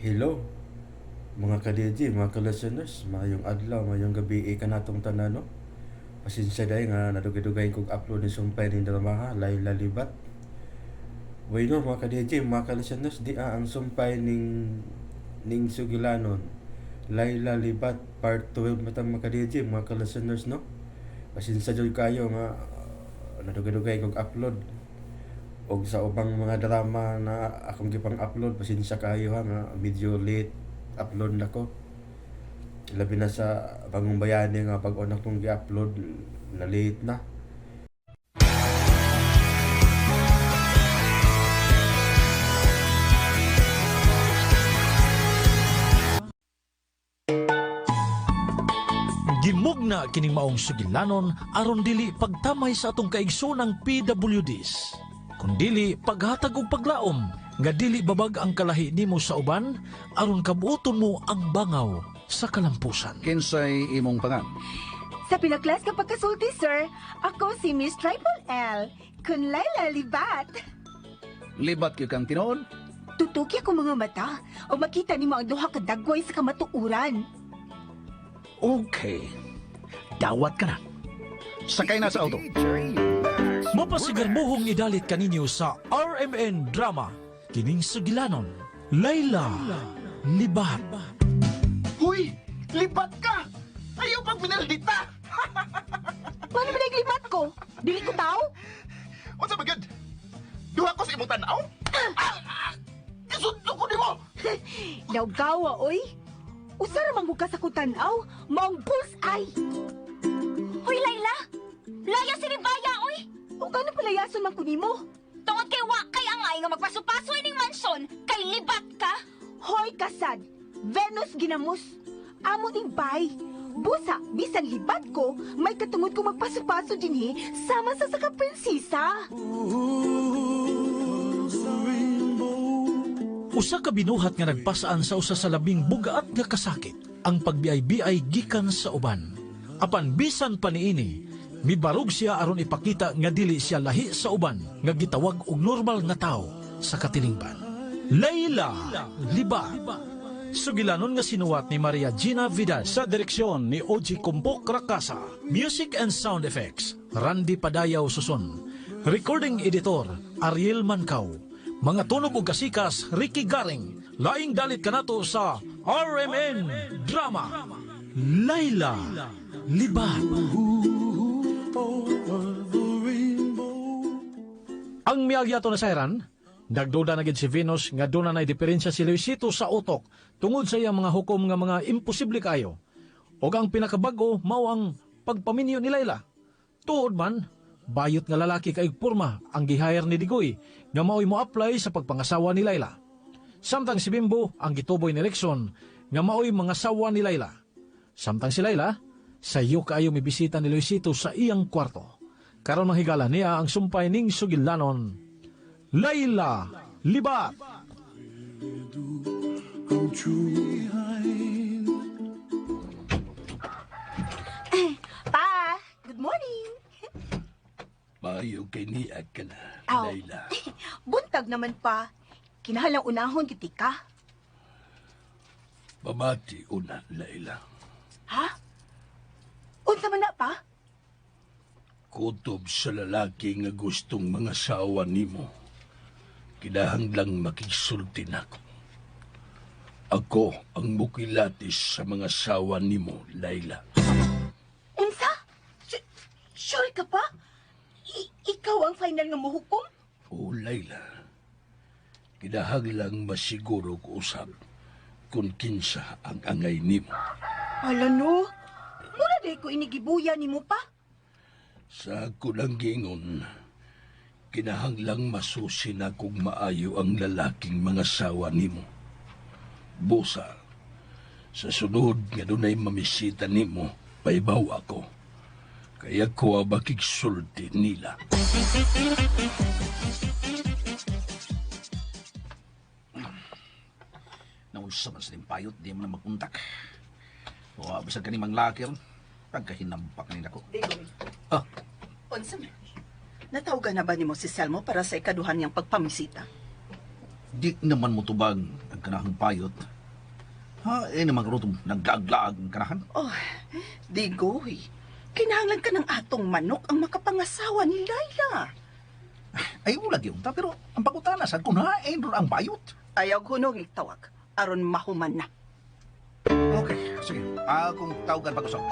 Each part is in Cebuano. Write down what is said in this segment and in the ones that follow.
Hello, mga ka-DJ, mga ka-listeners, maayong adlaw, maayong gabi kanatong tanan, no? Pasensya dahil nga nadugay-dugay kog upload ni sumpay ning dramaha, Laila Libat. Bueno, mga ka-DJ, mga ka-listeners, di ang sumpay ning sugilanon, Laila Libat, part 12 matang mga ka-DJ, mga ka-listeners, no? Pasensya jud kayo nga nadugay-dugay kog upload og sa ubang mga drama na akong gipang-upload, pasensya kayo ha nga medyo late upload nako. Labi na sa Bagong Bayani nga bag-o na kong gi-upload, na late na. Gimugna kining maong sugilanon aron dili pagtamay sa atong kaigsoonang PWDs. Kundili paghatag og paglaom nga dili babag ang kalahi nimo sa uban aron kabuoton mo ang bangaw sa kalampusan. Kinsay imong pangan? Sa pinaklas ka pagkasulti, sir, ako si Miss Triple L, kun Laila Libat. Libat gyud kang tinuod? Tutuki ako mga mata o makita nimo ang duha ka dagway sa kamatuoran. Okay. Dawat ka na. Sakay na sa auto. Mapasigarbuhong idalit kaninyo sa RMN Drama kining sugilanon, Laila Libat. Huy! Libat ka! Ayaw pag minaldita! Paano ba libat ko? Dili ko tao? Unsa ba gyud? Duha ko sa imong tan-aw? Ah! Isundo ko nimo! Nawgawa, oy. Usa ra man ka sa kutanaw, maong bullseye. Hoy, Laila! Laya si Baya, oy! O gano palayason man ko nimo? Tungod kay wa kay angay nga magpaso-paso ining mansyon, kay libat ka! Hoy kasad, Venus ginamos. Amo ning bay. Busa, bisan libat ko, may katungod ko magpaso-paso dinhi sama sa saka prinsesa. Usa ka binuhat nga nagpasaan sa usa sa labing bugaat nga kasakit, ang pagbiay-biay gikan sa uban. Apan bisan pa niini, mibarog siya aron ipakita nga dili siya lahi sa uban nga gitawag og normal nga tawo sa katilingban. Laila Libat. Sugilanon nga sinuwat ni Maria Gina Vidal sa direksyon ni Oji Kumpok Rakasa. Music and sound effects, Randy Padayaw Suson. Recording editor, Ariel Mancao. Mga tunog og kasikas, Ricky Garing. Laing dalit kanato sa RMN Drama, Laila Libat. Ang miagya ato na sayran, nagduda na gid si Venus nga doon na diferensya si Luisito sa utok tungod sa iyang mga hukom nga mga imposible kaayo. Og ang pinakabag-o mao ang pagpaminyo ni Laila. Tuod man, bayot nga lalaki kay porma ang gihire ni Digoy nga mao'y mo-apply sa pagpangasawa ni Laila. Samtang si Bimbo ang gituboy ni Rexon nga mao'y mga sawa ni Laila. Samtang si Laila, sayo kaayo mibisita ni Luisito sa iyang kwarto. Karon manghigala niya ang sumpay ning sugilanon, Laila Libat! Pa, good morning. Maayo kay niag ka na, Aw. Laila. Buntag naman pa. Kinahalang unahon kiti ka. Pamati una, Laila. Ha? Unsa man na pa? Kutob sa lalaki nga gustong mga sawa nimo. Kinahanglang makigsulti nako. Ako ang mukilatis sa mga sawa nimo, Laila. Unsa? Sure ka pa? Ikaw ang final nga muhukom? O, Laila, kinahanglang masiguro ko usab kung kinsa ang angay nimo. Ala no. Mura day ko inigibuya nimo pa. Sa ako lang giingon, kinahanglang masusi na kung maayo ang lalaking mga sawa nimo. Busa, sa sunod nga dunay mamisita nimo, paibaw ako. Kaya ko bakigsulti nila. Naunsa man sa payot, di mo na magpuntak. O, bisag kani manglaki ron. Pagkahinampak ni nako. Digoy. Ah. Unsa man? Natawagan na ba nimo si Selmo para sa ikaduhan niyang pagpamisita? Di naman mo tubag ang kanahang payot. Ha, eh naman karon tong naglaag-laag ang kanahan. Oh, Digoy. Kinahanglan ka ng atong manok ang makapangasawa ni Laila. Ay, wala gyud ta, pero ang pangutana sad kung hain ron ang bayot. Ayaw hunog tawag aron mahuman na. Okay, sige. Akong tawagan pag-usap.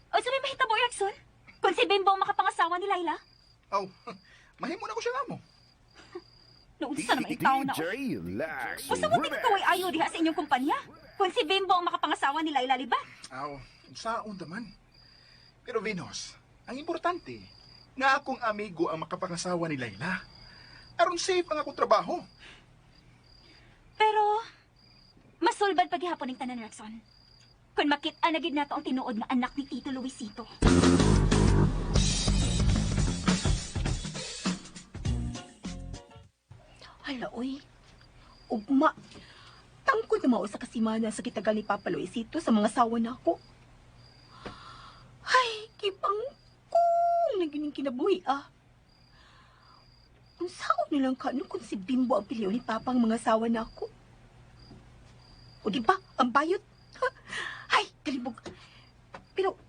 O sa may mahitabo, Erickson? Kung si Bimbo ang makapangasawa ni Laila? Aw, mahimo na ko siya nga mo. Noon sa naman ikaw na. Lex Usa mo tingkaway ayo diha sa inyong kumpanya? Kung si Bimbo ang makapangasawa ni Laila, di ba? Aw, saon man. Pero Venus, ang importante, nga akong amigo ang makapangasawa ni Laila. Aron safe ang akong trabaho. Pero, masulbad paghihapon ng tanan, Rexon. Kung makita na gid nato ang tinuod nga anak ni Tito Luisito. Hala, oy. Ugma. Tangkod na mao sa kasimana sa kitagal ni Papa Luisito sa mga sawa na ako. Ay, kipangkong na gining kinabuhi ah. Unsaon na lang kano kung si Bimbo ang piliw ni Papa ang mga sawa na ako. O di ba, ang bayot. Ha? Ay, kalibog. Pero,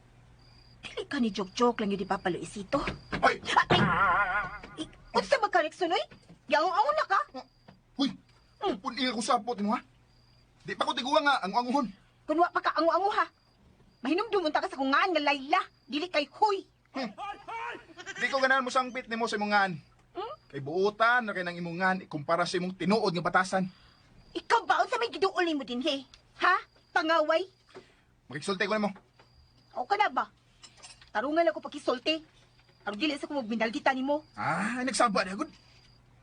dili ka ni joke-joke lang yun ni Papa Luisito. Ay! Ay! Unsa ba ka, Rexon, oy? Yaong-aon na ka? Uy! Pun-i ako sapot mo ha. Di pa ko tiguan nga ang anguhon. Kun wa pa ka ango-ango ha. Mahinumdum unta ka sa kungaan nga Layla, dili kay Huy. Di ko ganahan mo sangpit nimo sa imong ngan. Kay buotan na kay nang imong ngan ikumpara sa imong tinuod nga batasan. Ikaw ba unsa may giduol nimo dinhi? Ha? Pangaway? Makigsulti ko nimo. O ka na ba? Tarungan ako pakisulti. Aron dili sa ko magbindaldita nimo. Ah, ay nagsaba na gud.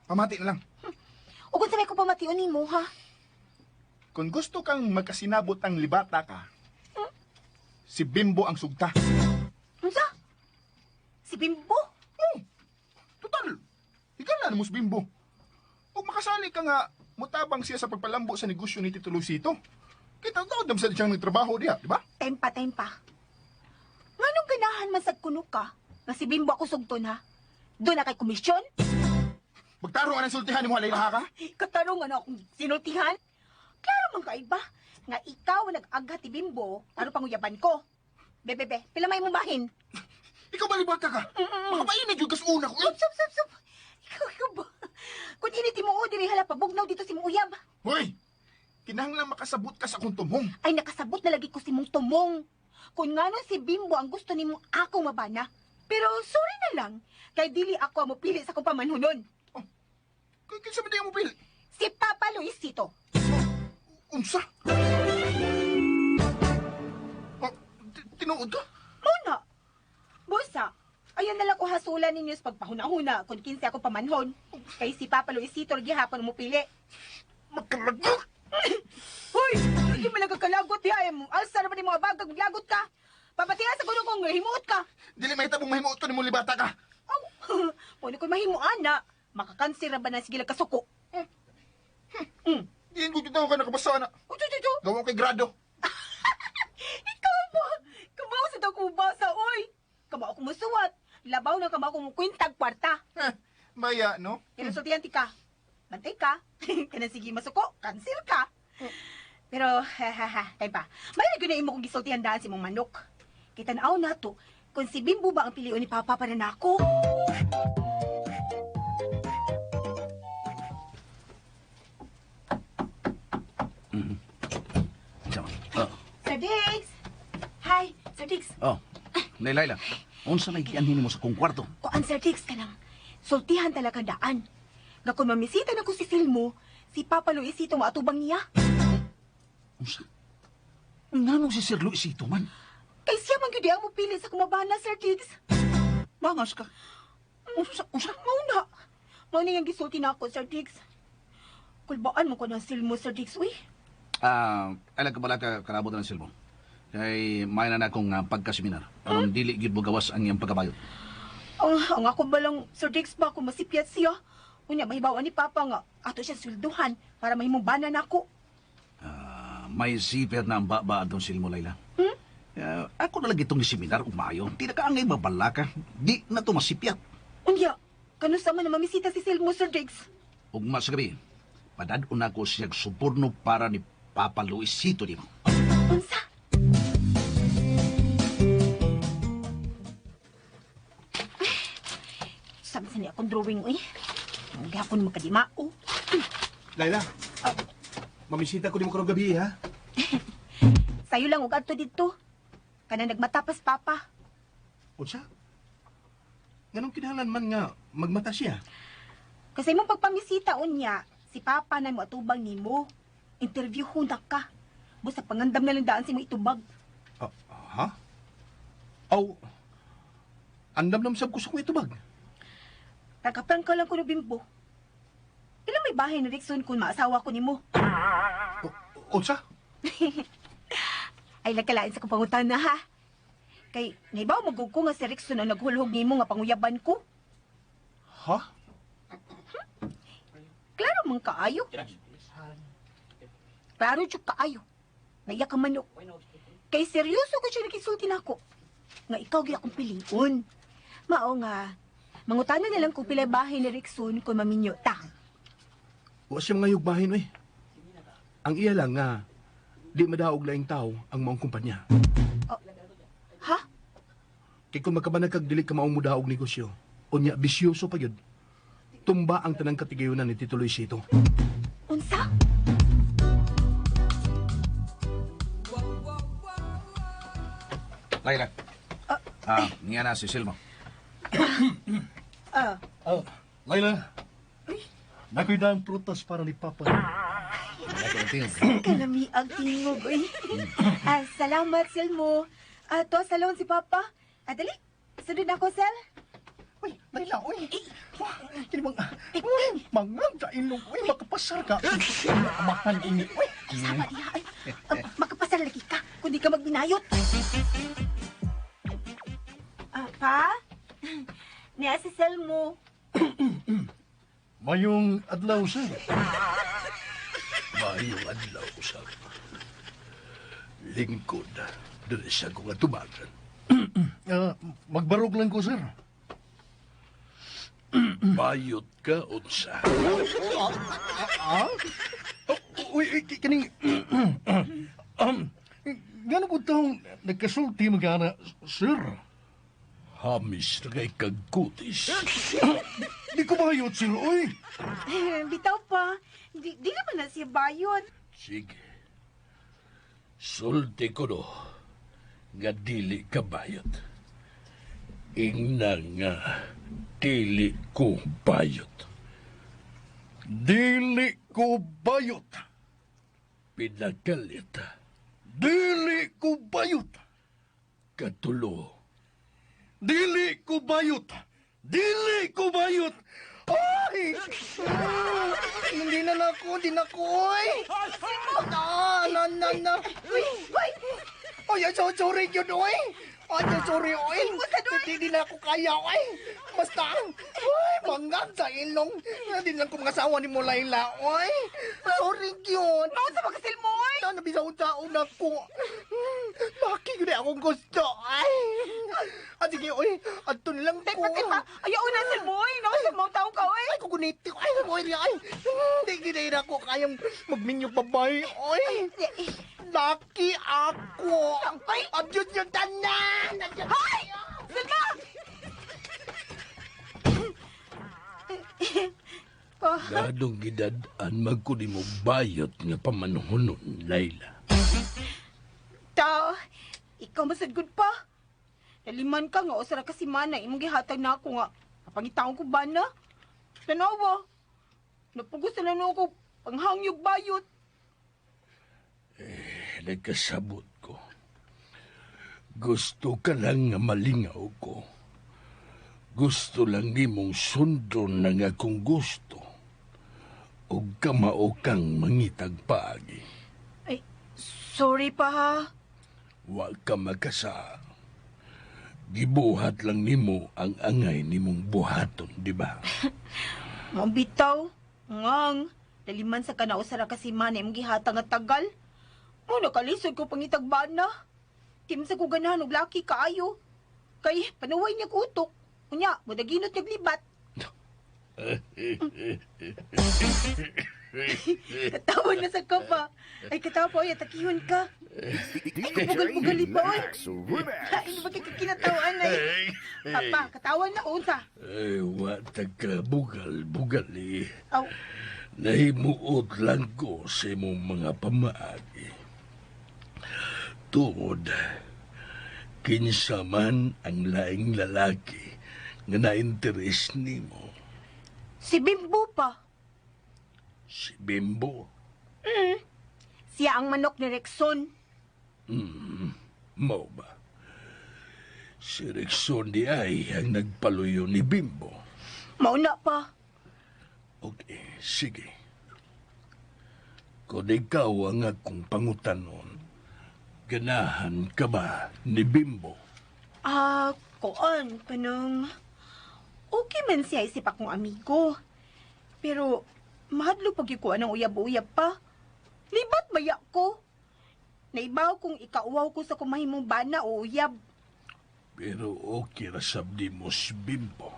Pamati na lang. O kung sa may ko pamation nimo ha? Kung gusto kang magkasinabot ang libata ka, si Bimbo ang sugta. Unsa? Si Bimbo? Oh, total. Higala na mo si Bimbo. Ug makasali ka nga, mutabang siya sa pagpalambo sa negosyo ni Tito Luisito. Kita taod na siyang nagtrabaho diha, di ba? Tempa, tempa. Nganong ganahan man sad kuno ka? Nga si Bimbo ako sugton ha? Doon na kay komisyon? Magtarong ang sultihan nimo halay ka? Katarungan akong sinultihan. Klaro man kay ba nga ikaw ang nag-aghat ti Bimbo aron panguyaban ko. Be, be, be, pila may mubahin. Ikaw ba libata ka? Makapainit yung kasuna ko. Sup, sup, sup, sup. Ikaw ba? Kung ini ti mo diri hala pabugnaw dito si mong uyab. Hoy! Kinahanglan makasabot ka sa akong tumong. Ay nakasabot na lagi ko si mong tumong. Kung ngano si Bimbo ang gusto nimo ako mabana. Pero sorry na lang kay dili ako ang mopili sa akong pamanhunon. Oh, kinsa man di ang mopili? Si Papa Luisito. Oh, unsa? Oh, tinuod ka? Muna. Busa, ayan na lang ko hasulan ninyo sa pagpahuna-huna kung kinsa ako pamanhon. Kay si Papa Luisito gihapon mopili. Magkalagot! Hoy! Hindi mo lang kakalagot diha. Ay, alsa naman ni mga bagag, maglagot ka. Papatiha sa kuno kong himuot ka. Dili mahitabong mahimuot to nimo libata ka. Aw, pwede ko mahimuan na. Makakansir na ba na sige lang kasuko? Di ko dito ka nakabasa na. Uy, uy, uy, uy. Gawa kay grado. Ikaw ba? Kamao sa daw kumubasa, oy. Kamao ko musuwat. Labaw na kamao ko mukwintag kwarta. Eh, maya, no? Pero sultihan ti ka. Bantay ka. Kana sige masuko, kansir ka. Pero, ha ha ha, tay pa. May na imo kong gisultihan daan si mong manok. Kita na na to, kung si Bimbo ba ang pilion ni Papa para nako. Oh. Sir Diggs! Hi, Sir Diggs. Oh. Nay Laila, unsa may gianhin nimo sa kong kwarto? Kuan, Sir Diggs, ka nang sultihan talaga daan. Nga kung mamisita na ko si Silmo, si Papa Luisito maatubang niya. Unsa? Nganong si Sir Luisito man? Kay siya man gyud ang mopili sa kumabana, Sir Diggs. Bangas ka. Unsa unsa? Mao na. Mao na yung gisulti na ako, Sir Diggs. Kulbaan mo ko ng Silmo, Sir Diggs, uy. Alam ka bala ka karabot ng Silmo. Kay may na na akong pagkaseminar. Aron dili gyud mo gawas ang iyang pagkabayot. Ang ako ba lang, Sir Diggs ba, kung masipyat siya. Unya, mahibawan ni Papa nga, ato siya swelduhan para mahimong bana nako. May zipper na ang baba atong Silmo, Laila. Ako na lang itong seminar umayo. Di na ka angay mabala ka. Di na to masipyat. Unya, kanusa man na mamisita si Silmo, Sir Diggs. Ugma sa gabi, padad-on nako siyag suborno para ni Papa Luisito nimo. Unsa? Sabi sa niya akong drawing, uy. Ang gihapon makadimao. Laila, mamisita ko di mo karong gabi, ha? Sayo lang og adto didto. Kana nagmatapas papa. Unsa? Nganong kinahanglan man nga magmata siya? Kasi imong pagpamisita unya, si papa na mo atubang nimo. Interview na ka. Busa pangandam na lang daan si mo itubag. Ah, ha? Aw, andam nam sab ko sa kong itubag. Tagaprangka lang ko no bimbo. Pila may bahay ni Rickson kung maasawa ko nimo. Unsa? Ay lagkalain sa kong pangutana ha. Kay naibaw magug ko nga si Rickson ang naghulhog nimo nga panguyaban ko. Ha? Klaro man kaayo. Klaro jud kaayo. Naiya ka manok. Kay seryoso ko siya nagisulti nako. Nga ikaw gyud akong piliun. Mao nga mangutana na lang kung pilay bahay ni Rickson kung maminyo ta. Wa siya mga yugbahin, oy. Ang iya lang nga, di madaog laing tao ang maong kumpanya. Ha? Kay kung magkabanag kag dili ka maong mudaog negosyo, unya bisyoso pa yun. Tumba ang tanang katigayunan ni Tito Luisito. Unsa? Laila. Niya na si Silmo. Ah, Ah, Laila. Nakoy ang prutas para ni Papa. Kalami ang tingog, uy. Ah, salamat, Selmo. Ah, to salon si Papa. Ah, dali. Sunod na ako, Sel. Uy, Laila, uy. Wah, kini bang, uy, mangang sa ilong, uy, makapasar ka. Amahan ini, uy. Ay, sama diha. Ay, ah, makapasar lagi ka kung di ka magbinayot. Ah, pa? Niya si Selmo. Mayong adlaw, sir. Mayong adlaw, sir. Lingkod, dili siya ko nga tubagan. Magbarog lang ko, sir. Bayot ka, unsa. Ah? Oh, uy, uy, kaning... Gano po taong nagkasulti magana, sir? Hamis na kay kagkutis. Di ko bayot, sir, uy. Bitaw pa. Di naman na siya bayot. Sige. Sulti ko no, nga dili ka bayot. Ingna nga, dili ko bayot. Dili ko bayot. Pinagalit. Dili ko bayot. Katulo. Dili ko bayot. Dili ko bayot. Ay! Hindi na nako, hindi na ko, oy! Na, na, na, na. Uy, uy! Ay, ay, so, sorry yun, oy! Ay, sorry, oy! Hindi na ako kaya, oy! Basta, oy, mangang sa ilong. Hindi lang ko mga asawa ni mo, Laila, oy! Sorry yun. Mao sa mga Selmo, oy! Na, nabisaw-taon ako. Bakit yun akong gusto, ay? Ah, sige, oy, adto na lang ko. Teka, teka. Ayaw na, Selmo, oy. Naku, sa mga tao ka, oy. Ay, kukuniti ko. Ay, oy, ay. Hindi, hindi na ako kayang magminyo babae, oy. Laki ako. Ay! Abdiyot yung tanan! Abdiyot. Hoy! Selma! Pa, Ganong gidad-an magkuni mo bayot nga pamanuhonon, Laila. Ta, ikaw masad gud pa. Naliman ka nga usara ka si mana imong gihatag na ako nga pangitaon ko ba na? Tanawa. Napugos na na ako panghangyog bayot. Eh, nagkasabot ko. Gusto ka lang nga malingaw ko. Gusto lang nimong sundon ng akong gusto. O kamao kang mangitag paagi. Ay, sorry pa ha. Wa ka makasa. Gibuhat lang nimo ang angay nimong buhaton, di ba? Mabitaw. Ngang. Daliman sa kana usara ka si mana imong gihatag nga tagal. Mo nakalisod ko pangitag bana. Tim sa ko ganahan og laki kaayo. Kay panuway niya utok. Unya, mudaginot niya libat. Katawa na sa ka pa. Ay, katawa pa, oy, atakihon ka. Ay, kabugal-bugal pa, oy. Ay, ba kay kinatawan ay? Papa, katawa na, unsa. Ay, wa ka bugal-bugal eh. Aw, Nahimuot lang ko sa imong mga pamaagi. Tungod, kinsa man ang laing lalaki nga na-interes nimo, si Bimbo pa. si Bimbo. Siya ang manok ni Rexon. Mao ba? Si Rexon di ay ang nagpaluyo ni Bimbo. Mauna pa. Okay, sige. Kung ikaw ang akong pangutanon, ganahan ka ba ni Bimbo? Ah, koon, kanang... Okay man siya isip akong amigo. Pero, mahadlo pag ko anang uyab-uyab pa. Libat baya ko. Naibaw kung ikauwaw ko sa kumahimong bana o uyab. Pero okay ra sab nimo si Bimbo.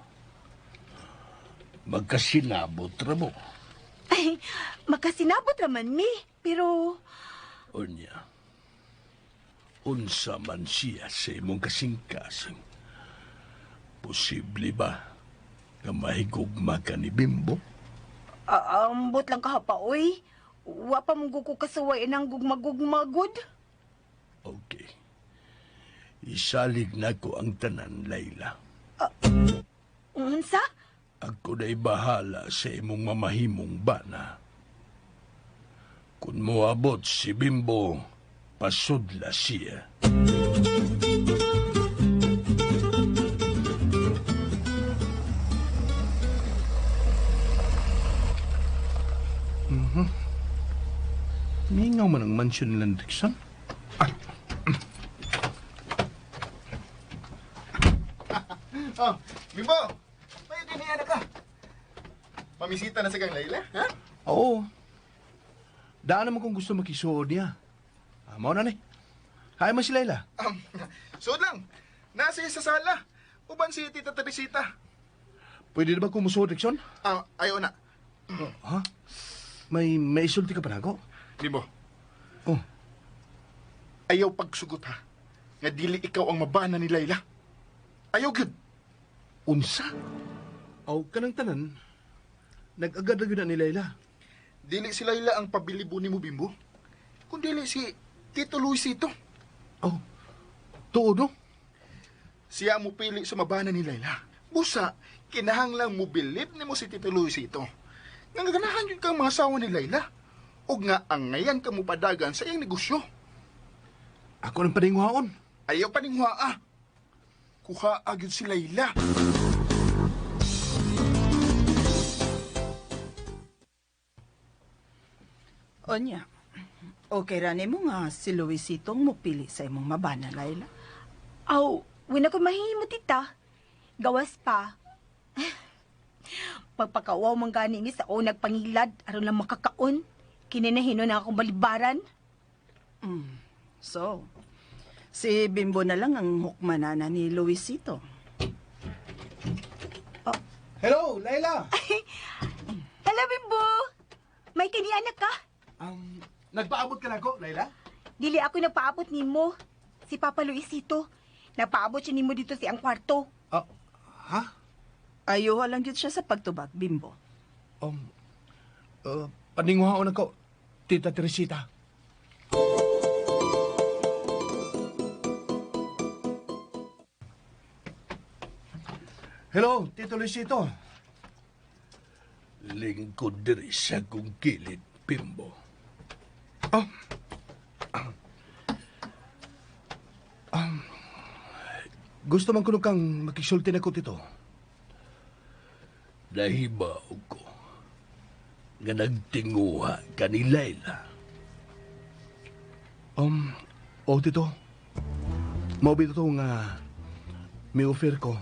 Magkasinabot ra mo. Ay, makasinabot raman mi. Pero, Unya, unsa man siya sa imong kasing-kasing. Posible ba nga mahigugma ka ni Bimbo? Ambot lang kahapa, oy. Wa pa mong ko kasuway ng gugmagugmagod. Okay. Isalig na ko ang tanan, Layla. Unsa? Ako na'y bahala sa imong mamahimong bana. Kung moabot si Bimbo, pasudla siya. Mingaw man ang mansyon nila ni Dixon. Oh, Bimbo! May kiniya na ka. Pamisita na sa kang Layla, ha? Oo. Daan naman kung gusto makisuod niya. Ah, mao na ni. Kaya man si Layla. Suod lang. Nasa sa sala. Uban si Tita Teresita. Pwede na ba kumusuod, Dixon? Ah, ayaw na. Ha? May isulti ka pa nako? Bimbo, Oh, ayaw pagsugot ha. Nga dili ikaw ang mabana ni Layla. Ayaw gyud. Unsa? Aw, kanang tanan, nag-agad na gyud na ni Layla. Dili si Layla ang pabilibo nimo, Bimbo. Kung dili si Tito Luisito. Oh, tuod no? Siya mo pili sa mabana ni Layla. Busa, kinahanglang mo bilib nimo si Tito Luisito. Nga ganahan yun kang mga asawa ni Layla. O nga angayan ka mo padagan sa iyang negosyo. Ako nang paningwaon. Ayaw paningwa ah. Kuha agad si Layla. Onya, okay ra nimo nga si Luisito ang mupili sa imong mabana, Laila. Aw, wala ko mahimo, tita. Gawas pa. Pagpakawaw man gani ni sa unag pangilad, aron lang makakaon. Kininahinon na akong balibaran. So, si Bimbo na lang ang hukmanana ni Luisito. Hello, Layla! Hello, Bimbo! May kanianak ka? Nagpaabot ka na ako, Layla? Dili ako nagpaabot nimo. Si Papa Luisito. Nagpaabot siya nimo dito sa iyang kwarto. Ah, ha? Ayuha lang gyud siya sa pagtubag, Bimbo. Paningwaon ako, Tita Teresita. Hello, Tito Luisito. Lingkod diri sa kong kilid, Bimbo. Oh. Gusto man kuno kang makisulti na ko, Tito. Nahibaw ko nga nagtinguha ka ni Layla. Oh, Tito. Mao bitaw to nga may offer ko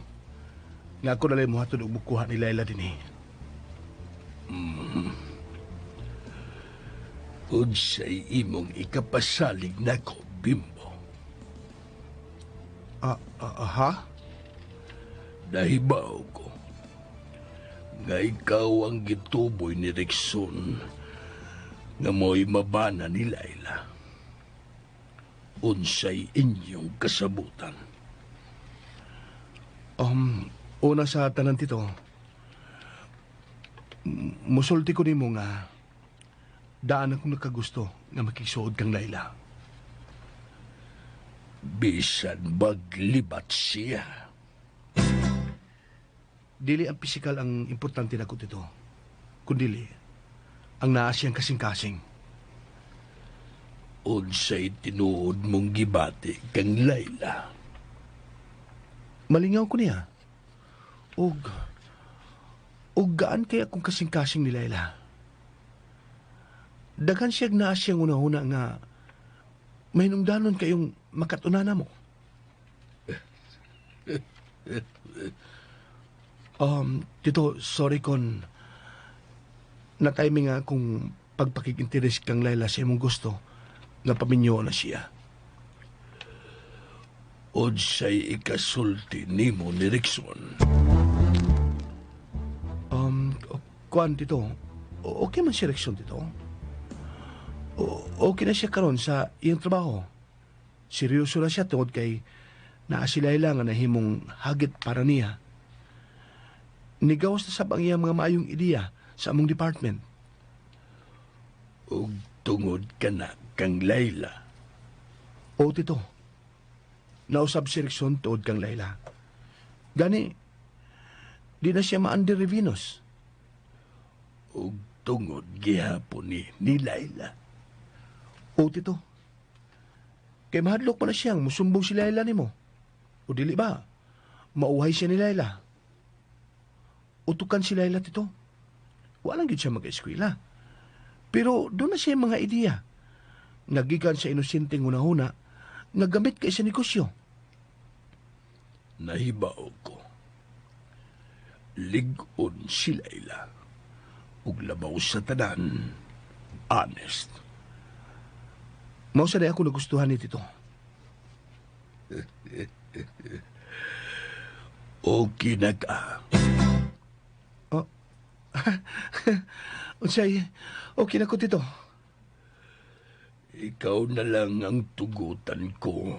nga ako nalay mo hatod og mukuha ni Layla dinhi. Unsay imong ikapasalig nako, Bimbo. Ah, ah, ha? Nahibaw ko. Nga ikaw ang gituboy ni Rexon nga mo'y mabana ni Laila. Unsay inyong kasabutan. Una sa tanan, Tito, musulti ko nimo nga daan akong nakagusto nga makigsuod kang Laila. Bisan maglibat siya. Dili ang pisikal ang importante nako, Tito. Kundili ang naa siyang kasing-kasing. Unsay tinuod mong gibati kang Laila. Malingaw ko niya. Ug gaan kay akong kasing-kasing ni Laila. Daghan siyang naa siyang una-una nga mahinungdanon kayong makatunana mo. Tito, sorry kon na-timing nga akong pagpakig-interes kang Laila sa imong gusto nga paminyo na siya. Unsay ikasulti nimo ni Rexon. Kuan, Tito, okay man si Rexon, Tito. Okay na siya karon sa iyang trabaho. Seryoso na siya tungod kay naa si Laila nga nahimong hagit para niya. Nigawas na sab ang iyang mga maayong ideya sa among department. Ug tungod ka na kang Laila. O, Tito, nausab si Rexon tuod kang Laila. Gani, di na siya maandir ni Venus. Ug tungod gihapon ni Laila. O, Tito, kay mahadlok pa na siyang musumbong si Laila nimo. O dili ba? Mauhay siya ni Laila. Utukan si Laila, Tito. Walang gid siya mag-eskwela. Pero doon na siya mga ideya. Nagikan sa inosenteng hunahuna, nagamit kay sa negosyo. Nahibaw ko. Lig-on si Laila. Ug labaw sa tanan, honest. Mao sa ako nagustuhan ni Tito. Okay na ka. Oh. Unsay, okay na ko, Tito. Ikaw na lang ang tugutan ko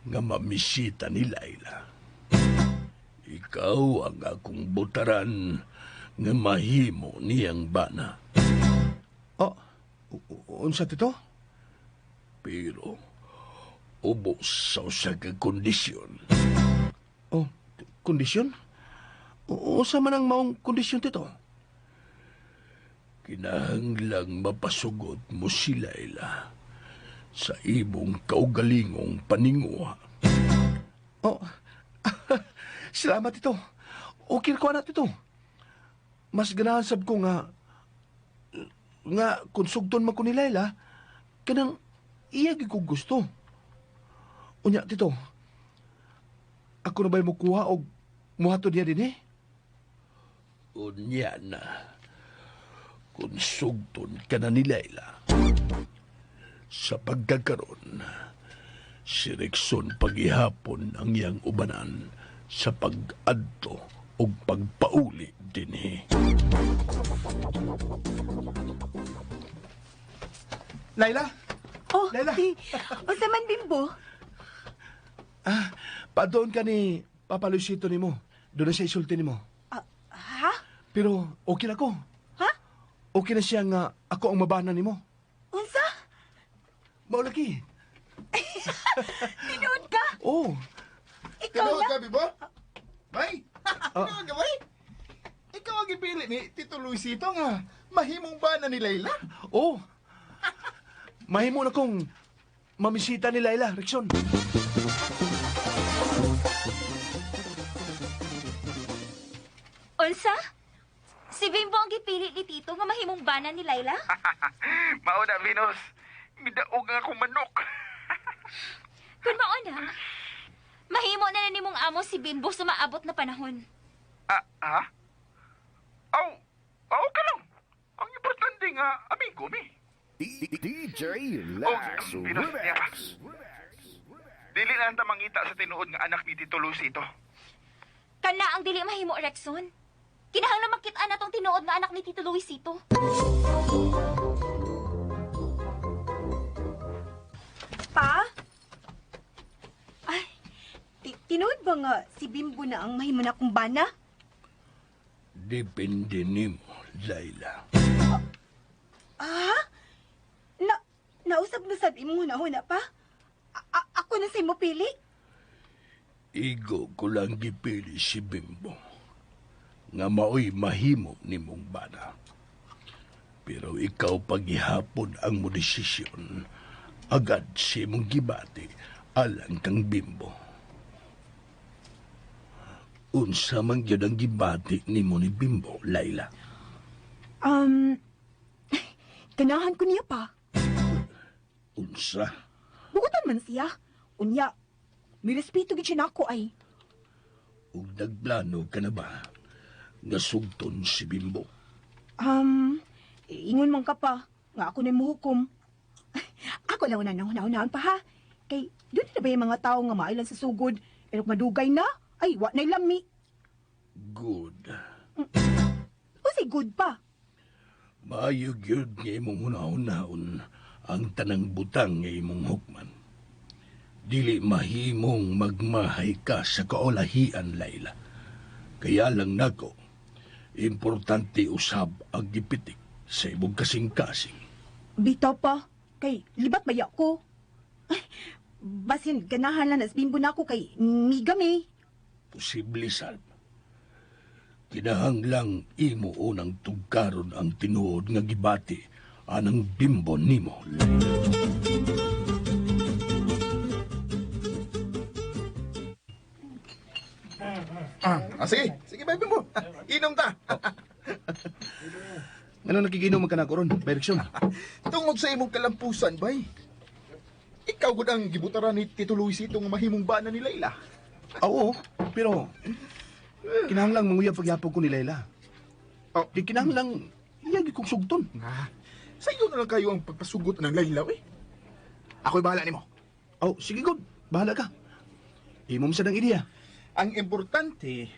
nga mamisita ni Laila. Ikaw ang akong butaran nga mahimo niyang bana. Oh, unsa, Tito? Pero ubos sa usa ka kondisyon. Oh, kondisyon? Unsa man ang maong kondisyon, Tito? Kinahanglang mapasugot mo si Laila sa imong kaugalingong paninguha. Oh, salamat, Tito. Okay ko na, Tito. Mas ganahan sab ko nga kung sugton man ko ni Laila, kanang iya gyud ko gusto. Unya, Tito, ako na ba'y mukuha og muhatod niya din eh? Unya na, kung sugton ka na ni Laila. Sa pagkakaroon, si Rexon paghihapon ang iyang ubanan sa pag-adto o pagpauli dinhi. Laila! Oh, Laila! Unsa man, Bimbo? Ah, padoon ka ni Papa Luisito nimo. Doon na siya isulti nimo. Ha? Pero okay na ko. Ha? Okay na siya nga ako ang mabana nimo. Unsa? Mao lagi. Tinuod ka? Oh. Ikaw Tinuod na? ka, Bibo? Bay! Tinuod ka, bay? Ikaw ang gipili ni Tito Luisito nga mahimong bana ni Laila? Oh. Mahimo na kong mamisita ni Laila, Rexon. Unsa? Si Bimbo ang gipili ni Tito nga mahimong bana ni Laila? Mao na, Venus. Midaog nga akong manok. Kung mao na, mahimo na na nimong amo si Bimbo sa maabot na panahon. Ah, ha? Aw, aw ka lang. Ang importante nga, amigo mi. DJ Oh, Lax Venus, niya pa. Remix. Dili na ang mangita sa tinuod nga anak ni Tito Luisito. Kana ang dili mahimo, Rexon. Kinahanglan makita na tong tinuod nga anak ni Tito Luisito. Pa? Ay, tinuod ba nga si Bimbo na ang mahimo na akong bana? Depende nimo, Laila. Ah? Nausap na sad imo na pa? Ako na sa imo pili? Igo ko lang gipili si Bimbo. Nga maoy mahimo nimong bana. Pero ikaw paghihapon ang mo desisyon. Agad si imong gibati alang kang Bimbo. Unsa man gyud ang gibati nimo ni Bimbo, Laila? Ganahan ko niya pa. Unsa? Bugutan man siya. Unya, may respeto gid siya nako ay. Ug nagplano ka na ba nga sugton si Bimbo? Ingon man ka pa nga ako na muhukom. Ako lang una nang pa ha. Kay doon na ba yung mga tao nga mailan sa sugod pero madugay na ay wa na'y lami. Good. O say good pa. Maayo gyud nga imong hunahon-nahon ang tanang butang nga imong hukman. Dili mahimong magmahay ka sa kaulahian, Laila. Kaya lang nako, importante usab ang gipitik sa imong kasing-kasing. Bitaw pa, kay libat maya ko. Ay, basin ganahan lang nas Bimbo nako kay migami. Posible, Salv. Kinahanglang imo unang tugkaron ang tinuod nga gibati anang Bimbo nimo, Laila. Sige, sige bay Bimbo. Inom ta. Ngano nakikinom man ka na karon, direksyon? Tungod sa imong kalampusan, bay. Ikaw gud ang gibutaran ni Tito Luisito nga mahimong bana ni Laila. Oo, pero kinahanglang manguyab pagyapon ko ni Laila. Oh. Di kinahanglang iya gyud kong sugton. Ah, sa iyo na lang kayo ang pagpasugot ng Laila, eh. Ako'y bahala nimo. Oh, sige good. Bahala ka. Imong sa nang ideya. Ang importante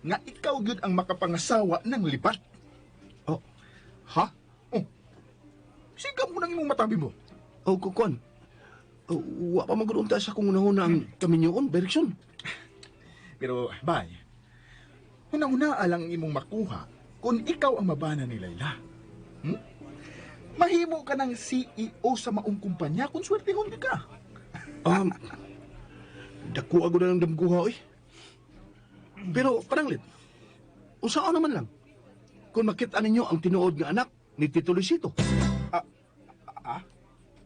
nga ikaw gyud ang makapangasawa ng libat. Oh. Ha? Oh. Sige mo nang imong matabi mo. Oh, kukuan. Oh, wa pa man gud unta sa kung unahuna ang kaminyoon, direksyon. Pero, bay, una-una alang imong makuha kung ikaw ang mabana ni Laila. Mahimo ka ng CEO sa maong kumpanya kung swertehon ka. Dako ako na ng damguha, oy. Pero, pananglit, usao naman lang kung makita ninyo ang tinuod nga anak ni Tito Luisito.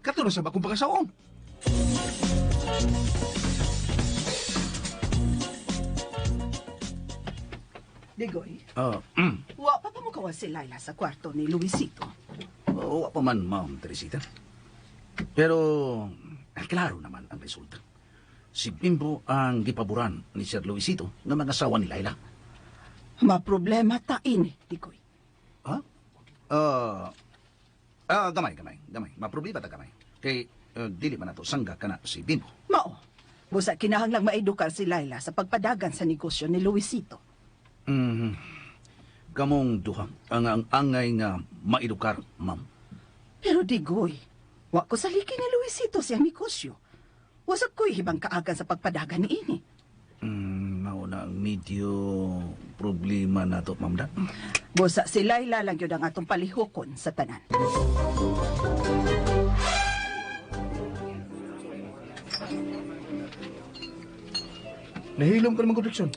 Kato na sa bakong pakasaon. Digoy, wa pa mo kawas si Laila sa kwarto ni Luisito. Wa pa man, Ma'am Teresita. Pero, klaro naman ang resulta. Si Bimbo ang gipaboran ni Sir Luisito nga mga asawa ni Laila. Ma-problema ta ini, Digoy. Ha? Gamay. Ma-problema ta gamay. Kay, dili man nato sangga kana si Bimbo. Mao, busa kinahanglang maedukar si Laila sa pagpadagan sa negosyo ni Luisito. Kamong duha ang angay nga maedukar, ma'am. Pero Digoy, wa ko saliki ni Luisito siyang negosyo. Wasag ko'y hibang kaagan sa pagpadagan ni ini. Mao na ang medyo problema na to, ma'am Dan. Busa si Laila lang yun ang atong palihukon sa tanan. Nahilom ka naman, Direksyon.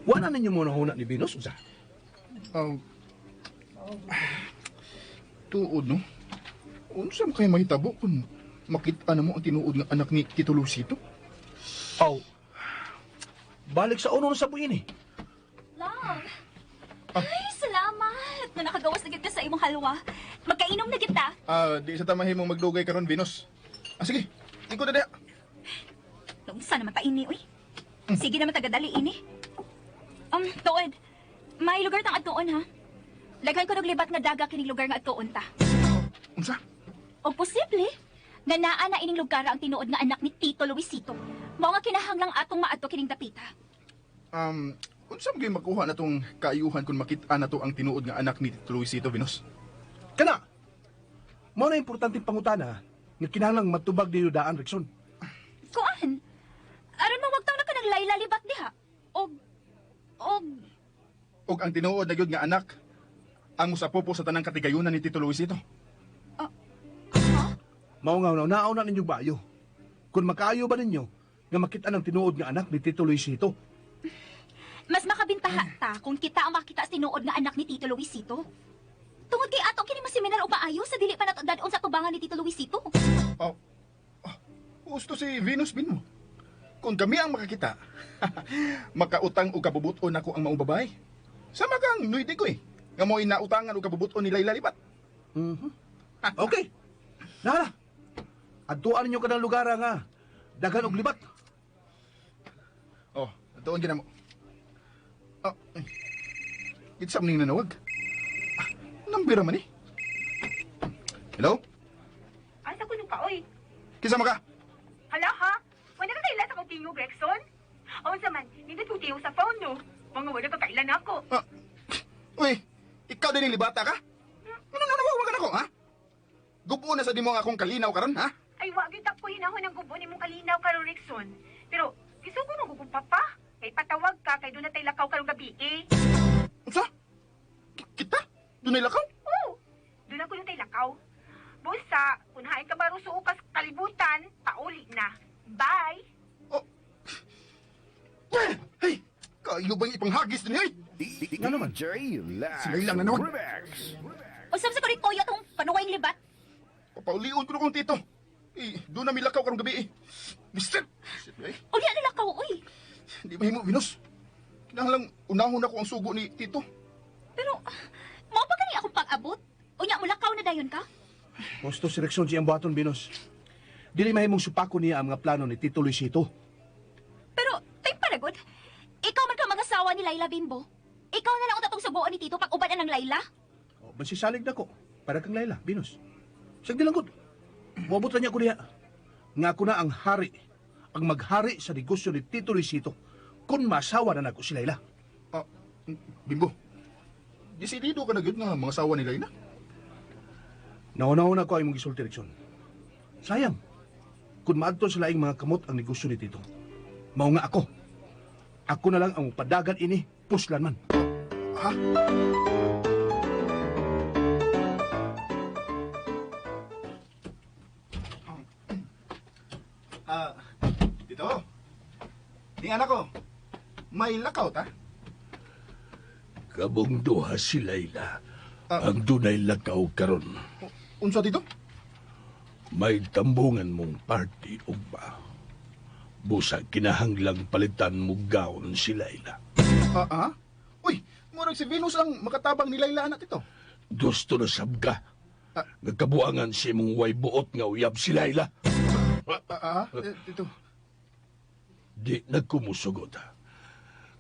Wala ninyo muna huna ni Venus, unsa? Tuod, no? Unsa man kayo mahitabo kung makita na mo ang tinuod nga anak ni Tito Luisito? Aw. Balik sa uno na sa buin eh. Love! Ay, salamat! Na nakagawas na kita sa imong halwa. Magkainom na kita. Di sa tamahin mong magdugay karon, Venus. Sige. Ikaw na diha. Unsa naman ta ini, uy. Sige naman tagadali ini. Tuod. May lugar tang atuon, ha? Daghan ko naglibat nga daga kining lugar nga atuon ta. Unsa? O posible, nga naa na ining lugar ang tinuod nga anak ni Tito Luisito. Mao nga kinahanglang atong maadto kining dapita. Unsa man gyud makuha na tong kaayuhan kung makita na to ang tinuod nga anak ni Tito Luisito, Venus? Kana! Mao na importante pangutana nga kinahanglang matubag ninyo daan, Rickson. Kuan? Aron mawagtaw na ka ng Layla Libat diha. Og og Og ang tinuod na gyud nga anak ang musapopo sa tanang katigayunan ni Tito Luisito. Mao nga nao na ninyo bayo. Kung makaayo ba ninyo nga makita ng tinuod nga anak ni Tito Luisito? Mas makabintaha ta kung kita ang makita sa tinuod nga anak ni Tito Luisito. Tungod kay ato kini maseminar o maayo sa dili pa nato dad-on sa tubangan ni Tito Luisito. Oh, oh, gusto si Venus bin mo. Kung kami ang makakita, makautang o kabubuton ako ang maong babae. Sama kang nuide ko eh. Nga mo'y nautangan o kabubuton ni Layla Libat. Okay. Nara. Adtuan ninyo kanang lugar nga daghan og libat. Oh, atuon gina mo. Oh, ay. Kitsa man ning nanawag. Ah, nambira man eh. Hello? Asa ko nung ka, oy? Kinsa man ka? Hala ha? Wala ka kaila sa kong tingog, Rexon? O unsa man, nindot kong tingog sa phone, no? Mga wala ka kailan ako. Ah, uy, ikaw din libata ka? Ano nanawagan ka nako, ha? Gubo na sa di mo ang akong kalinaw karon, ha? Ay, wag gyud ko hinahon ang gubo nimong kalinaw karon, Rexon. Pero, gisugo mo kung papa. Kay patawag ka, kay doon na tayo lakaw karong gabi, eh. Unsa? Kita? Dunay lakaw? Oo, doon ako yung tayo lakaw. Busa, kung hain ka baro suokas kalibutan, pauli na. Bye! Oh. Hey, kayo bang ipanghagis din, hey? Nga naman. Si Layla na naman. Usab sa kulit koyo tong panuway libat. Papaulion ko na kong tito. Eh, doon na milakaw karong gabi, eh. Mister! Shit, eh. Unya na lakaw oy. Hindi mahimo, Venus. Kinahanglang unahon ako ang sugo ni tito. Pero mao pa gani akong pag-abot? Unya mo lakaw na dayon ka? Gusto si Rickson siyang buhaton, Venus. Dili mahimong supako niya ang mga plano ni Tito Luisito. Pero tay panagod. Ikaw man ka mag-asawa ni Layla, Bimbo. Ikaw na lang ang tatong subuon ni Tito pag uban na ng Layla. O, bansisalig na ko. Para kang Layla, Venus. Sagdi lang gud. Moabot na niya ko niya. Nga ako na ang hari. Ang maghari sa negosyo ni Tito Luisito. Kung masawa na nako si Layla. Ah, Bimbo. Desidido ka na gyud nga mga asawa ni Layla. Nauna-una ko ang imong gisulti, Rickson. Sayang. Kung maadto sa laing mga kamot ang negosyo ni Tito. Mao nga ako. Ako na lang ang padagan ini, puslan man. Ha? Ah, Tito. Ni anak ko. May lakaw ta? Kabong duha si Layla. Ah. Ang dunay lakaw karon. Unsa, Tito? May tambungan mong party ugma. Busa kinahanglang palitan mo gaon si Layla. Ah, ah? Uy, murag si Venus ang makatabang ni Layla anak, Tito. Gusto na sab ka. Ah. Nagkabuangan si imong way buot nga uyab si Layla. Ah, ah, eh, Tito. Di nagkumusugot.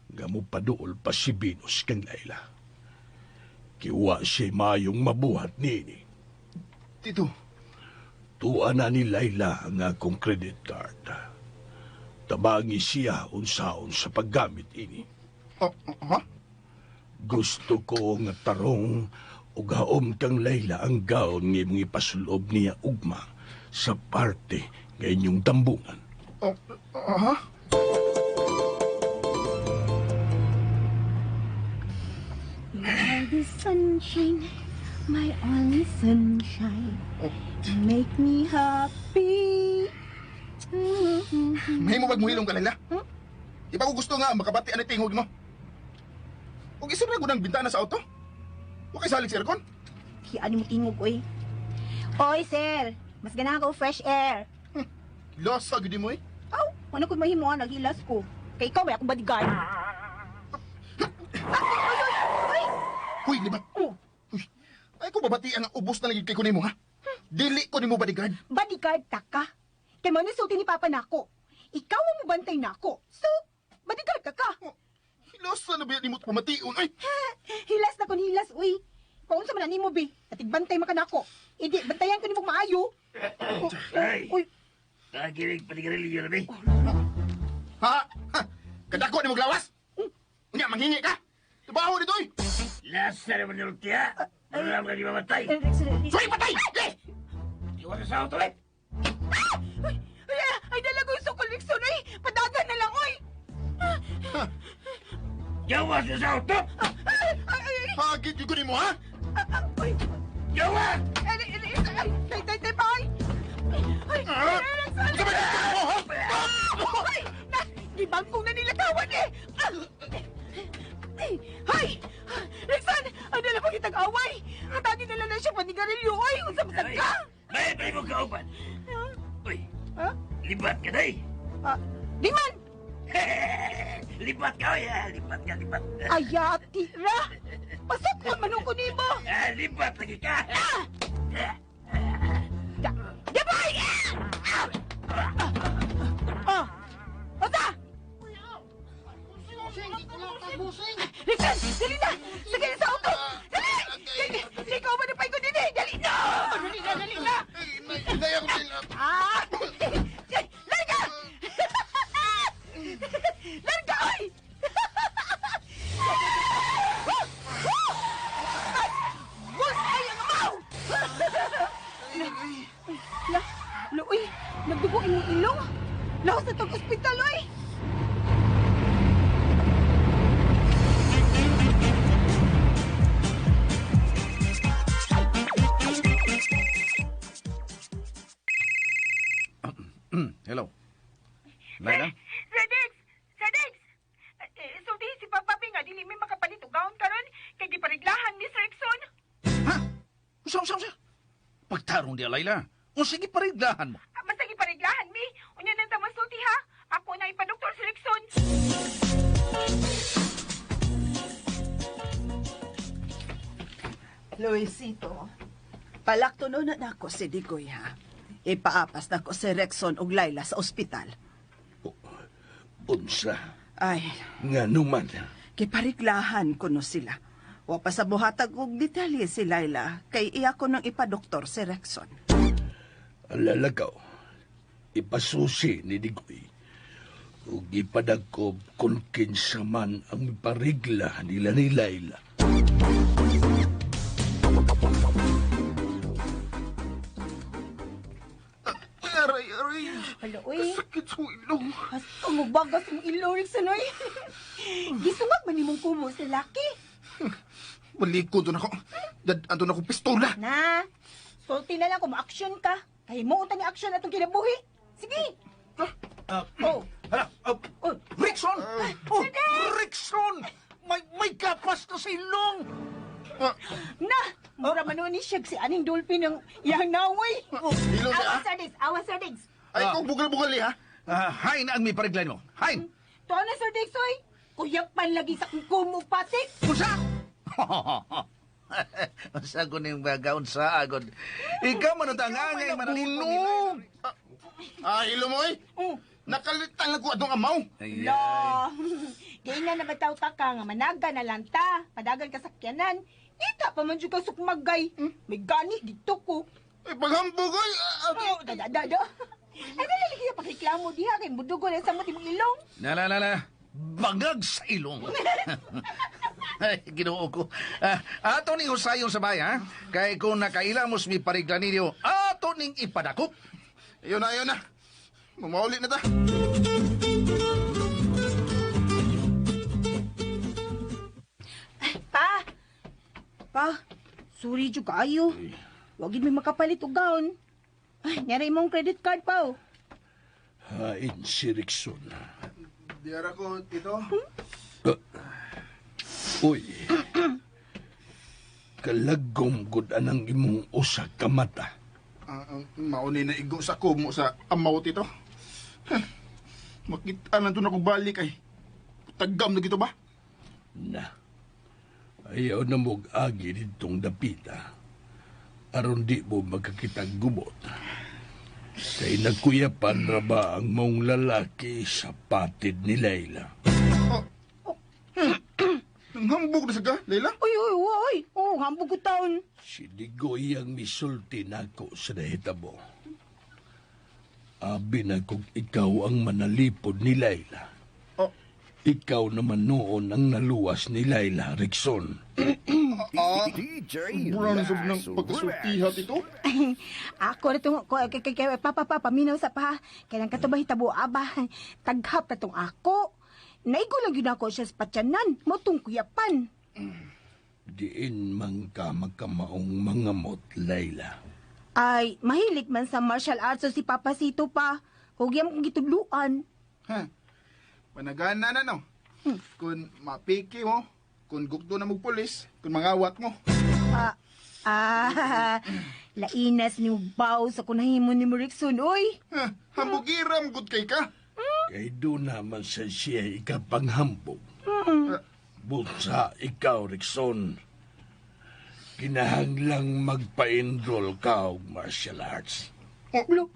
Nga mo paduol pa si Venus kang Layla. Kiwa siya mayong mabuhat niini. Tito. Tuwa na ni Layla ang akong credit card. Tabangi siya unsaon sa paggamit ini. Oh, ha? Gusto ko nga tarong ug haom kang Layla ang gaon nga imong ipasulob niya ugma sa parte nga inyong dambungan. Oh, ha? You are the sunshine, my only sunshine. Make me happy. Mahimo bag muhilom ka, Layla? Di ba ko gusto nga makabati ani tingog mo? Ug isip na gud ang bintana sa auto. Wa kay salig sa aircon. Hian mo tingog, oy. Oy, sir. Mas ganahan ko fresh air. Lasa gid mo eh. Aw, wala ko mahimo ah, naghilas ko. Kay ikaw may akong bodyguard. Huy, libat. Oh. Uy, ay ko babatian ang ubos na lang gyud kay kunin mo ha. Dili ko nimo bodyguard. Bodyguard ta ka. Kay mo sulti ni Papa nako. Ikaw ang mubantay nako. So, bodyguard ka ka. Oh, Hilasa na ba nimo pamation ay? Hilas na kun hilas, uy. Paunsa man na nimo bi? Atigbantay man ka nako. Idi bantayan ko nimo maayo. Oh, oh, uy, Kagilig panigarilyo na, Ha? Ha? Kadako nimo glawas? Unya, manghingi ka. Trabaho dito, eh. Lasa naman yung tiya. Wala ka di mamatay. Sorry, patay! Eh! Iwan sa auto, eh. Ay, dala ko yung sukol, Rickson, ay! Padagan na lang, oy! Gawas na sa auto! Ay! Hagit yung kunin mo, ha? Ay! Gawas! Ay, ay, ay, ay, tay, tay, tay, ay! Ay, ay, Rickson! Ay! Na, gibangkong na nila tawan, eh! Ay! Rickson! Ay, dala pa kitang away! Hatagin na lang na siya panigarilyo, oy! Unsa-unsa ka! May mo kauban. Uy, Ha? libat ka, day. Di man! Libat ka, oy. Libat ka, libat. Ayati ra! Pasok ka man ko nimo! Libat lagi ka. Di ba? Ah! Asa? Rickson! Dali na! Sige na sa auto! Dali! Dali! Ikaw ba na pa ko din eh? Dali na! Dali na! Dali na! Inay ako sila. Ah! Larga! Larga, oy! Bus ay ang amaw! La, la, uy, nagdugo imong ilong. Laos na tong ospital, oy! Hello. Laila? Sir Dex! Sir Dex! Sulti si Papa P nga, dili may makapalit og gown karon kay gipariglahan ni Sir Rickson. Ha? Usa, usa, usa. Pagtarong di, Laila. O sige, pariglahan mo. Basta gipariglahan mi. Unya nang ta masulti ha. Ako na ipadoktor si Rickson. Luisito, palakto no na nako si Digoy, ha? Ipaapas na ko si Rexon ug Laila sa ospital. Unsa? Ay, Nga numan. kipariglahan ko no sila. Wa pa sa buhatag og detalye si Laila kay iya ko nang ipadoktor si Rexon. Ang lalagaw, ipasusi ni Digoy. Ug ipadagkob kung kinsa man ang miparigla nila ni Laila. Aray, aray. Hala, uy. Sakit sa ilong. Hasta mo bagas mong ilong, Rickson, oy. Gisungag man nimong kumo sa laki. Baliko doon ako. Dadaan doon ako pistola. Na, sulti na lang kung ma-action ka. Kay mo utang action atong kinabuhi. Sige. Oh. Hala, Oh. Rickson! Oh, Rickson! May gapas na sa ilong! Na, mura man ni siya si aning dolphin ng iyang naway. Ilong siya, Awa, ah. Sir Diggs. Awa, Sir Diggs. Ay, kung bugal-bugal eh, ha? Hain ang may pariglahan mo. Hain! Tuwa na, Sir Diggs, oy. Kuyak pan lagi sa kong patik. Unsa? Unsa ko ning baga, unsa agod. Ikaw man ang angay manalipod. Ah, ilong mo, eh. Nakalitan lang ko atong amaw. La. Gay na bataw ta ka nga managa na lang ta. Padagan ka sakyanan. Ika pa man jud ka sukmagay. May gani dito ko. Ay, paghambog, oy. Oh, da da da da. Ay, dali lagi ka pagreklamo diha kay mudugo na sa mo timong ilong. Na, na, na, na. Bangag sa ilong. Ay, Ginoo ko. Ato ning husayon sa bay, ha? Kay kung nakaila mo mi parigla ninyo, ato ning ipadakop. Ayun na, ayun na. Mamauli na ta. Pa. Pa, sorry jud kaayo. Wag gid may makapalit og gown. Ay, nyari imong credit card pa oh. Hain si Rickson. Diara ko, Tito. Uy. Kalagom gud anang imong usa ka mata. Mauni na igo sa kumo sa amaw, Tito. Huh. Makita na doon ako balik ay. Tagam na gito ba? Na. Ayaw na mo'g agi ditong dapita. Aron di mo magkakitag gubot. Kay nagkuyapan ra ba ang mong lalaki sa patid ni Layla? Nanghambog na sa ka, Layla? Uy, uy, uy. Oh, hambog ko taon. Si Digoy ang misulti nako sa nahitabo. Abi na kung ikaw ang manalipod ni Layla. Oh. Ikaw naman noon ang naluwas ni Laila, Rickson. Ah, sobrang sab ng pagkasultiha, Tito. Ako na itong, kay, kay, kay, papa, papa, minaw sa pa. Kailan ka to ba hitabo, aba? Taghap na tong ako. Naigo lang yun ako siya sa patyanan. Motong kuyapan. Diin man ka magkamaong mangamot, Laila. Ay, mahilig man sa martial arts si Papasito pa. Huwag kong gitudluan. Ha. Panagana na no. Kung mapiki mo, kung gukdo na mo pulis, kung mangawat mo. Ah, ah, lainas ni Baw sa kunahimo ni Rickson, oy. Ha, hambugiram gud kay ka. Kay doon naman sa siya ikapanghambog. Bunsa ikaw, Rickson. Kinahanglang magpa-enroll ka og martial arts. Oh,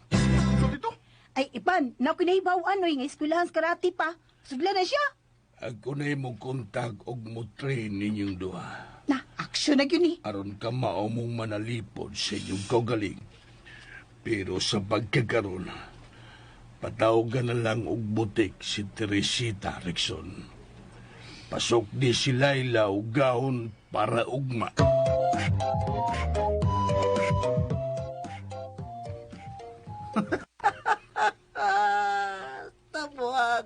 so Tito? Ay, ipan, na kinahibawan, oy, nga eskwelahan sa karate pa. Sudla na siya. Ako na mo kontak og mo train ninyong duha. Na, aksyon na yun eh. Aron ka mao mong manalipod sa inyong kaugaling. Pero sa pagkakaroon, patawagan na lang og butik si Teresita, Rickson. Pasok di si Laila og gahon para ugma. Ah, tabuag.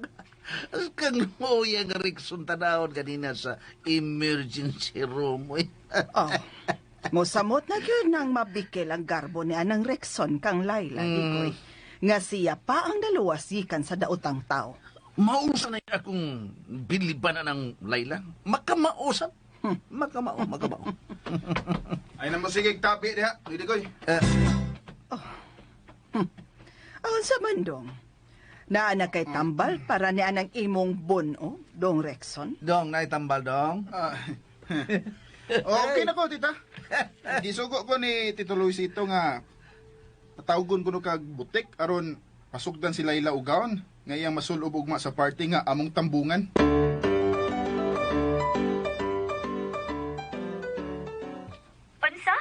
Kang huya nga Rickson tanawon kanina sa emergency room. Uy. Oh. Mosamot na gyud nang mabikil ang garbo ni anang Rexon kang Laila, Digoy. Nga siya pa ang naluwas gikan sa daotang tao. Mausa na akong biliban na ng Laila. Makamausap. Makamao, makamao. Ay na mo sige tabi diha, Digoy. Aon sa mandong. Naa na kay tambal para ni anang imong buno, dong Rexon. Dong, naitambal, dong. Ah. Okay na ko, tita. Gisugo ko ni Tito Luisito nga patawgon ko no kag butik aron pasugdan si Laila og gown nga iyang masulob ugma sa party nga among tambungan. Unsa?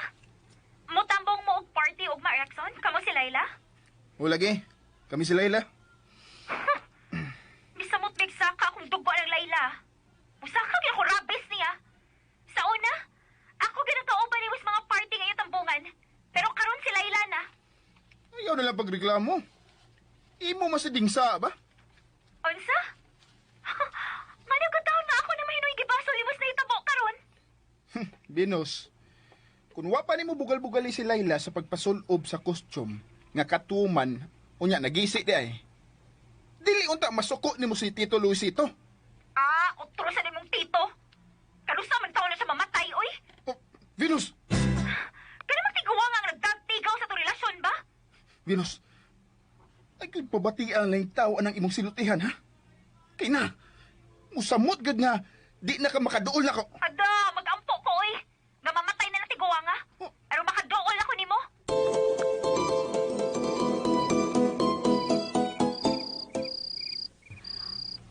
Mutambong mo og party ugma, Rickson? Kamo si Laila? O lagi, kami si Laila. Bisamot bigsaka akong dugo ng Laila. Usaka gyud ako rabis niya. Sa una, ako ginakauban ni mga party ngayon tambungan. Pero karon si Laila na. Ayaw na lang pagreklamo. Imo masidingsa ba? Unsa? Ngano ka taon na ako na mahinoy gibasol imos na itabo karon? Venus, kung wa pa nimo bugal-bugali si Laila sa pagpasulob sa costume nga katuman, unya nagisi di ay. Dili unta masuko nimo si Tito Luisito. Ah, utro sa nimong tito. Karusa man taon na siya mamatay, oy. Oh, Venus, Kana magtiguwa nga ang nagdagtigaw sa to relasyon ba? Venus, ay kung pabatian lang yung tao anang imong silutihan, ha? Kay na, musamot gud nga, di na ka makaduol na ko. Ada, magampo ko, oy. Nga mamatay na natiguwa nga. Oh. Aron makaduol ako nimo.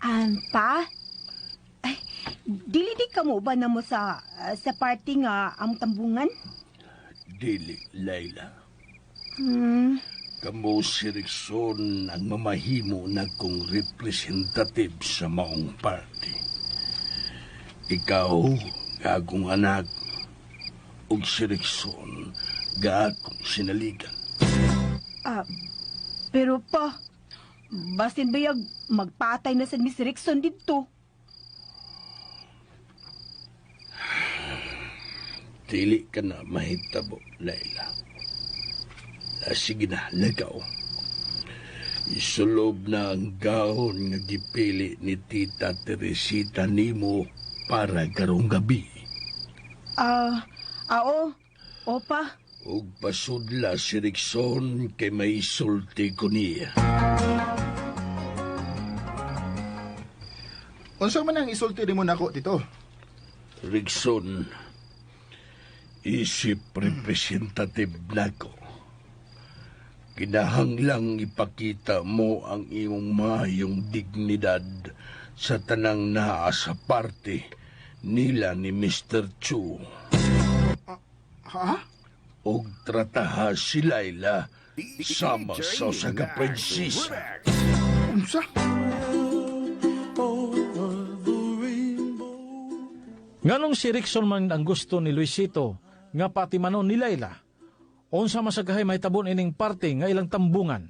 Ampa? Ay, dili di ka mo ba na mo sa, sa party nga among tambungan? Dili, Laila. Hmm, Kamo si Rickson ang mamahimo na kong representative sa maong party. Ikaw, gagong anak, ug si Rickson, gakong sinaligan. ah, pero pa, basin bayag magpatay na sa Miss Rickson dito. Dili ka na mahitabo, Laila. Ah, sige na, lagaw. Isulob na ang gahon nga gipili ni Tita Teresita nimo para karong gabi. Ah, oo, opa. Ug pasudla si Rickson kay may sulti ko niya. Unsa man ang isulti nimo nako, Tito? Rickson, isip representative nako. Kinahanglang ipakita mo ang iyong mayong dignidad sa tanang naa sa parte nila ni Mr. Chu. Ha? Og trataha si Laila sama sa usa ka prinsesa. Unsa? Over Nganong si Rickson man ang gusto ni Luisito nga patimanon ni Laila? Unsa masagahay mahitabon ining parte nga ilang tambungan?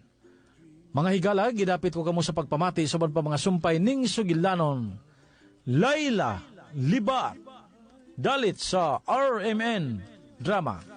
Mga higala, gidapit ko kamo sa pagpamati sa uban pa mga sumpay ning sugilanon. Laila Libat. Dalit sa RMN Drama.